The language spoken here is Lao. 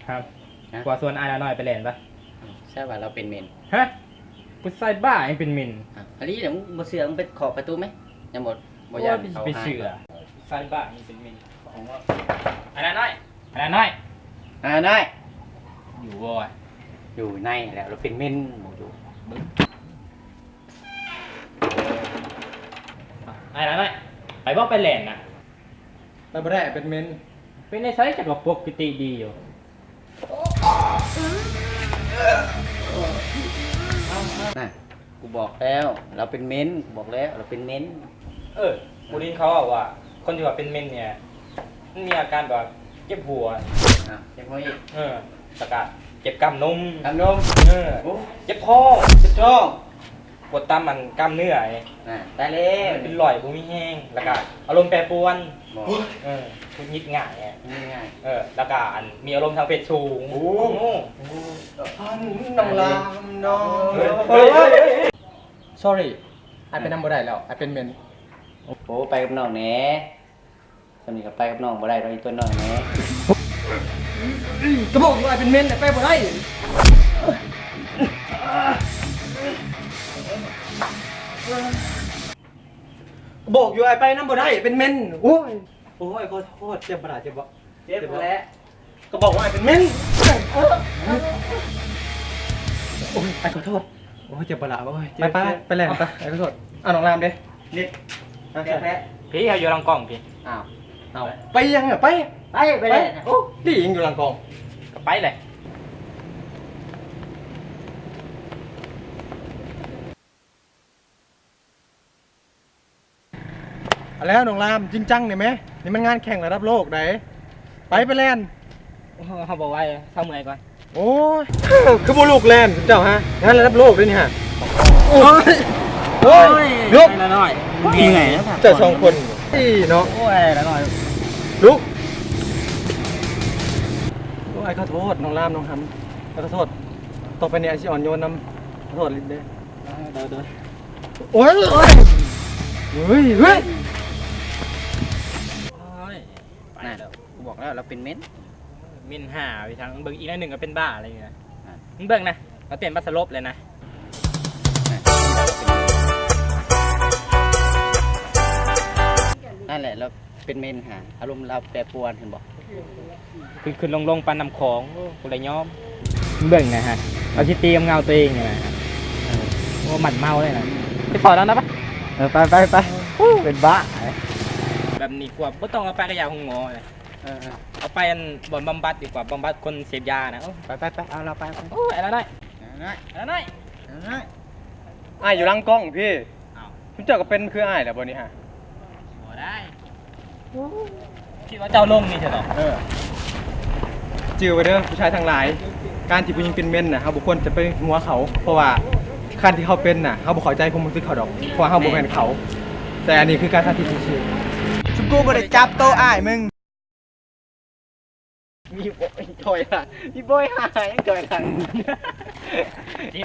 ຄັບ ກວ່າຊວນອ້າຍລານ້ອຍໄປແລ່ນປະ. ໃຊ່ວ່າລາວເປັນເມັນ. ຮະ? ຜູ້ຊາຍບ້າຫຍັງເປັນເມັນ? ອາ ອີ່ຫຼີນະ ມຶງບໍ່ເຊື່ອ ມຶງໄປເຄາະປະຕູໄໝ? ຍັງບໍ່ ບໍ່ຢ້ານເຂົາຫາຍ. ໂອ້ຍ ໄປເຊື່ອ ຜູ້ຊາຍບ້າຫຍັງເປັນເມັນ. ອ້າຍລານ້ອຍ ອ້າຍລານ້ອຍ ອ້າຍລານ້ອຍ ຢູ່ບໍ່? ຢູ່ໃນແລ້ວ ລາວເປັນເມັນ ບໍ່ຢູ່. ອ້າຍລານ້ອຍ ໄປບໍ່ ໄປແລ່ນນະ? ໄປບໍ່ໄດ້ ເປັນເມັນ. ເປັນໄດ້ໃສ ຈັກກະປົກກະຕິດີຢູ່. ນະ ກູບອກແລ້ວ ລາວເປັນເມັນ ກູບອກແລ້ວ ລາວເປັນເມັນ. ເອີ ກູໄດ້ຍິນເຂົາເວົ້າວ່າ ຄົນທີ່ວ່າເປັນເມັນເນີ້ຍ ມັນມີອາການແບບເຈັບຫົວ. ອາ ເຈັບຫົວອີກ. ເອີ ແລ້ວກະເຈັບກ້າມນົມ ກ້າມນົມ. ເອີ ໂອ້ ເຈັບທ້ອງ ເຈັບທ້ອງ. ປວດຕາມອັນກ້າມເນື້ອ. ນະ ຕາຍແລ້ວ ເປັນລອຍ ບໍ່ມີແຮງ ແລ້ວກະອາລົມແປປວນ. ເອີ ຫງຸດຫງິດງ່າຍ ຫງຸດຫງິດງ່າຍ. ເອີ ແລ້ວກະອັນມີອາລົມທາງເພດສູງ. ໂອ້ ໂອ້ ນ້ອງລາມເນາະ. ເຮີ້ຍ ເຮີ້ຍ ເຮີ້ຍ ເຮີ້ຍ sorry ອ້າຍໄປນຳບໍ່ໄດ້ແລ້ວ ອ້າຍເປັນເມັນ. ໂອ້ ໄປກັບນ້ອງແດ່. ສ່ຳນີ້ກໍໄປກັບນ້ອງບໍ່ໄດ້ດອກ ອີ່ຕົວະ ນ້ອຍແມ່. ກະບອກຢູ່ອ້າຍເປັນເມັນ ໄປບໍ່ໄດ້. ກະບອກຢູ່ອ້າຍໄປນຳບໍ່ໄດ້ ເປັນເມັນ. ໂອ້ຍ ໂອ້ຍ ຂໍໂທດ. ເຈັບບໍ່ລະ? ເຈັບບໍ່? ເຈັບແຫຼະ. ກະບອກວ່າອ້າຍເປັນເມັນ. ໂອ້ຍ ອ້າຍຂໍໂທດ. ໂອ້ຍ ເຈັບບໍ່ລະ? ໂອ້ຍ ໄປ ໄປ ໄປແລ່ນໄປ. ອ້າຍຂໍໂທດ. ເອົາ ນ້ອງລາມເດ້. ນີ້ ເຈັບແຫຼະ. ພີ່ ເຮົາຢູ່ຫຼັງກ້ອງພີ່. ອ້າວ ເອົາ ໄປຫຍັງອະ? ໄປ ໄປ ໄປແຫຼະ. ໂອ້ ດີຫຍັງຢູ່ຫຼັງກ້ອງ ກະໄປແຫຼະ. ເອົາແລ້ວນ້ອງລາມ ຈິງຈັງແດ່ແມ. ນີ້ມັນງານແຂ່ງລະດັບໂລກໃດ໋. ໄປ ໄປແລ່ນ. ເຮົາບໍ່ໄຫວ ເຊົາເມື່ອຍກ່ອນ. ໂອ້ຍ ຄືບໍ່ລຸກແລ່ນເຈົ້າຫະ? ງານລະດັບໂລກເດ້ນີ້ຫະ. ໂອ້ຍ ໂອ້ຍ ລຸກ ລະນ້ອຍ ເມື່ອຍ ເຈົ້າສອງຄົນ. ອີ່ເນາະ. ໂອ້ຍ ລະນ້ອຍ ລຸກ. ໂອ້ຍ ຂໍໂທດນ້ອງລາມ ນ້ອງຫຳ ຂໍໂທດ. ຕໍ່ໄປນີ້ອ້າຍຊິອ່ອນໂຍນນຳ. ຂໍໂທດລິດເດ້. ໂອ້ຍ ໂອ້ຍ ເຮີ້ຍ ເຮີ້ຍ. ໂອ້ຍ ໄປແລ້ວ. ກູບອກແລ້ວ ລາວເປັນເມັນ ເມັນຫາໄປທາງ. ເບິ່ງອີກໜ້ອຍໜຶ່ງກະເປັນບ້າແລ້ວນີ້ນະ. ມຶງເບິ່ງນະ ລາວເຕັ້ນບັດສະຫຼົບເລີຍນະ. ນັ້ນແຫຼະ ລາວເປັນເມັນຫາ ອາລົມລາວແປປວນ ເຫັນບໍ່? ຂຶ້ນໆລົງໆປານນ້ຳຂອງ. ໂອ້ ກູລະຍອມ. ເບິ່ງນະຫະ ລາວຊິຕີກັບເງົາໂຕເອງນີ້ນະ. ໂອ້ ມັນເມົາເລີຍນະ. ໄປພໍ້ລາວນະປະ. ເອີ ໄປ ໄປ ໄປ. ເປັນບ້າ. ແບບນີ້ກວ່າບໍ່ຕ້ອງເອົາໄປກະຢາໂຮງໝໍ. ເອີ ເອີ ເອົາໄປອັນບ່ອນບຳບັດດີກວ່າ ບຳບັດຄົນເສບຢານະ. ໂອ້ ໄປ ໄປ ໄປ ເອົາລາວໄປ ໄປ. ໂອ້ ອ້າຍລານ້ອຍ ອ້າຍລານ້ອຍ ອ້າຍລານ້ອຍ ອ້າຍລານ້ອຍ. ອ້າຍຢູ່ຫຼັງກ້ອງພີ້. ອ້າວ ຊຸມເຈົ້າກະເປັນຄືອ້າຍແຫຼະບໍ່ນີ້ຫະ? ບໍ່ໄດ້. ຄິດວ່າເຈົ້າລົງນີ້ຊະດອກ. ເອີ ຈື່ໄວ້ເດີ ຜູ້ຊາຍທັງຫຼາຍ ການທີ່ຜູ້ຍິງເປັນເມັນນະ ເຮົາບໍ່ຄວນຈະໄປຫົວເຂົາ ເພາະວ່າການທີ່ເຂົາເປັນນະ ເຮົາບໍ່ເຂົ້າໃຈຄວາມຮູ້ສຶກເຂົາດອກ ເພາະວ່າເຮົາບໍ່ແມ່ນເຂົາ. ແຕ່ອັນນີ້ຄືການສາທິດຊື່ໆ. ຊຸມກູບໍ່ໄດ້ຈັບໂຕອ້າຍມຶງ. ມີບໍ່ ຖອຍຫຼັງ ມີບໍ່ ຫາ ຖອຍຫຼັງ. ຊິ